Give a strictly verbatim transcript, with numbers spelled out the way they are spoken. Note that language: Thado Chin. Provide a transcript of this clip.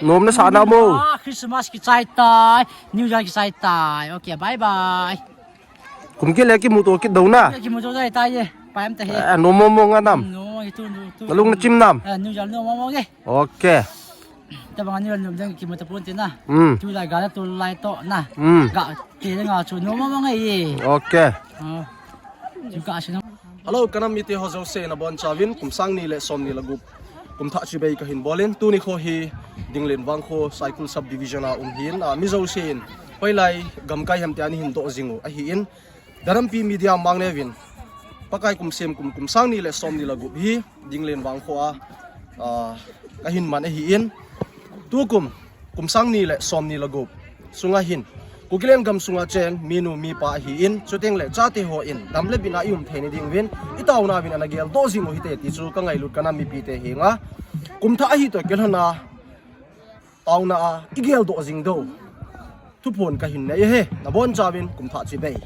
Nom na sa na mo. Ah, Christmas kichai tai, New Year kichai tai. Okay, bye bye. Kum kit le kimuto kit dou na. Kimuto dai tai ye. Paim ta he. Eh, nom mo mo nga nam. No, itu tu. Nalung na chim nam. Eh, New Year nom mo mo ge. Okay. Tabang New Year nom dang kimuto pon te na. Hmm. Tu lai ga tu lai to na. Hmm. Ga te nga chu nom mo mo ngai ye. Okay. Ah. Chu ka si na. Hello, ka nam mite ho jouse nabonchauvin, kum sang ni le som ni le gup kum thah chibai kahin bolin, tuni kho hi Dinglen Vangkho Saikul Subdivision a um hin, ah, mi jousen hoilai gamkai ham tia neihin doh jing u ahin, Darampi Media mang neuvin, Pakai kum sem kum, kum sang ni le som ni le gup hi Dinglen Vangkho a, ah, kahin man ahin, tukum kum sang ni le som ni le gup sunga hin, Kukiland gam sunga cheng minu mipa ahin, chuteng le chate hon dam le bina i um theina ding uvin, i taona uvin ana geldoh jing u hite ti chu ka ngailut ka nam mipite henga, kum thah ahi toh kilhona taona a i geldoh jing diu thuphon kahin nei ahi, nabonchauvin kum thah chibai.